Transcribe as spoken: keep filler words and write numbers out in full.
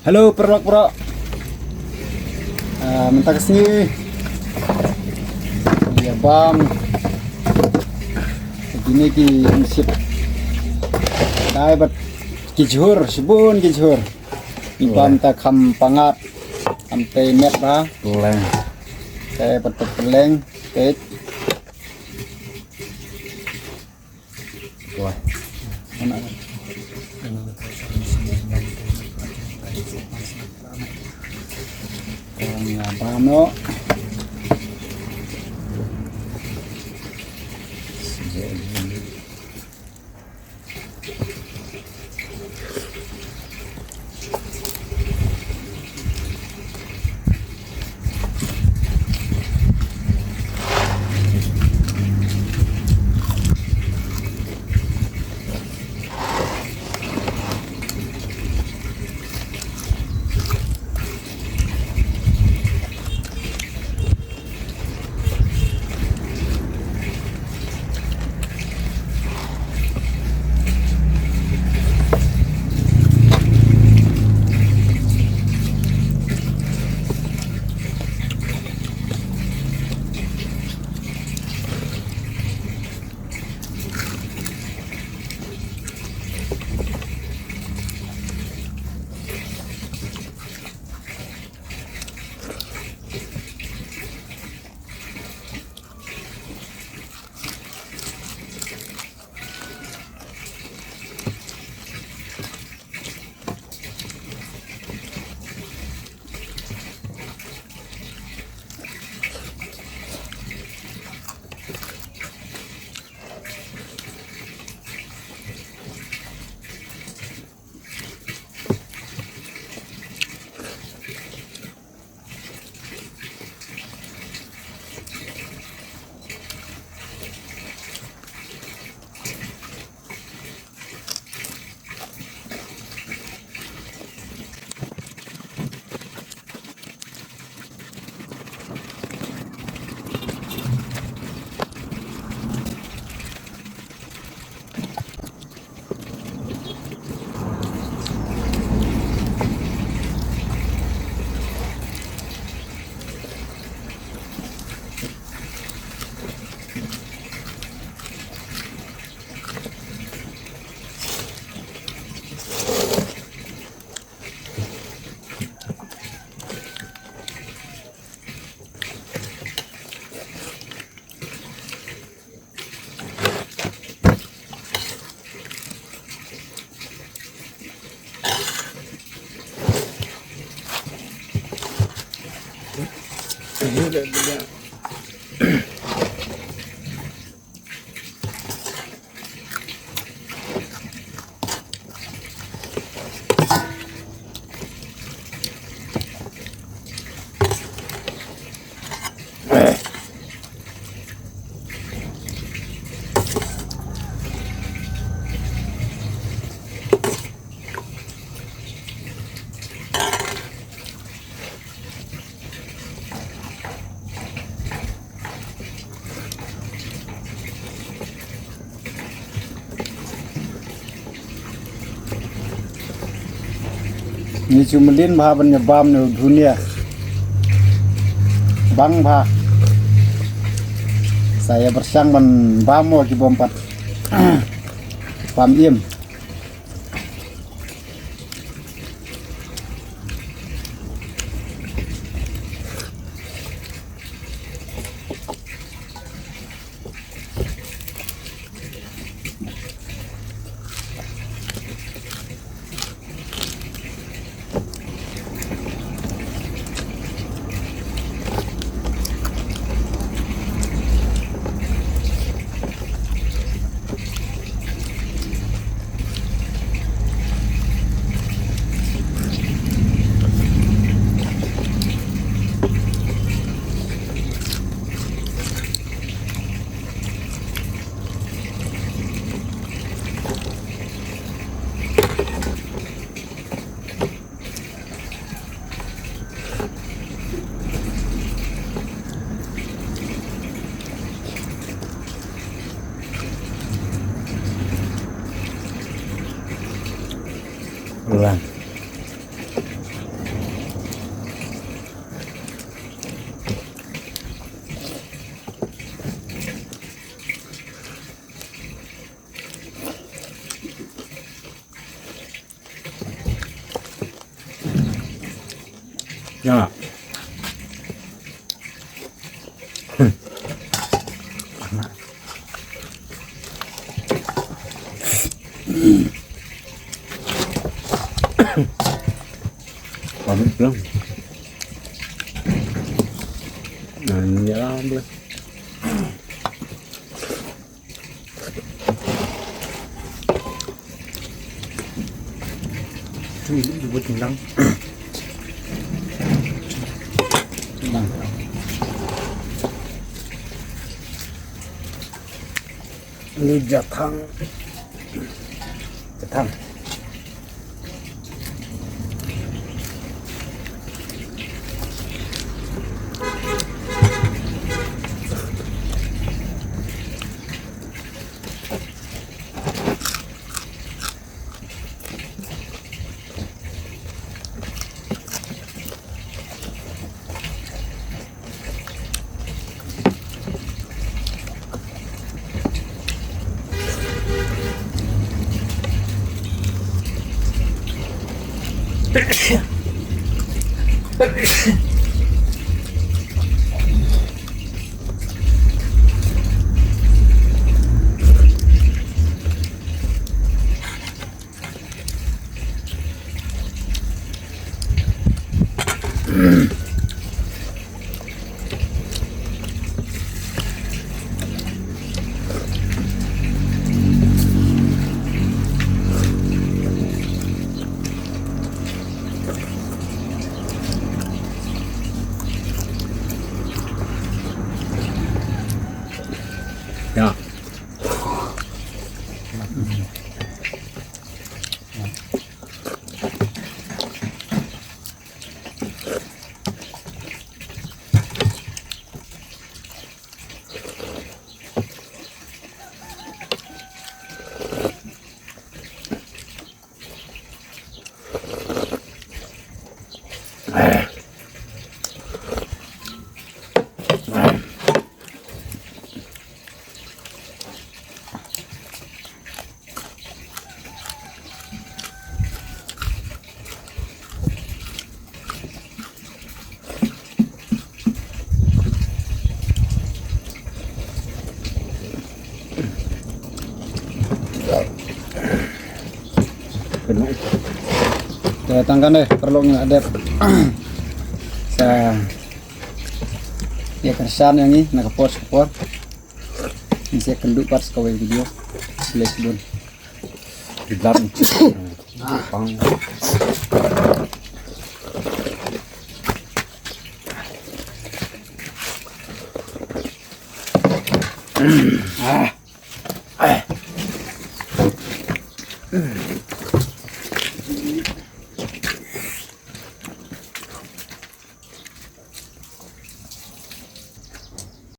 Hello, paralok, paralok. Ah, mynta ka sngi ïa bam kine ki mynsiem. Dei bad ki jhur, shibun ki jhur. Bam ta kham pangat, kham tei met ba. Pyleng. Tei bad pyleng, tei. Wah. Kong ïa bam noh. Ngi shu mlien bha ban ïa bam ne u dunia. Bang bha. Sa ïa pyrshang ban bam mo ki bym pat bam im. Bang. Ya. Pamit lang. Nanti lah boleh. Cui, jemput tinggal. Bang. Ini jatang. Jatang. Ya. Te tang kane paralok ngi la dep sa ïa kyrshan ïa ngi na ka por sha ka por. Ngi sa ïakynduh pat sa kawei video. Khublei shibun. Ki blam. Pang. Ah. Ah.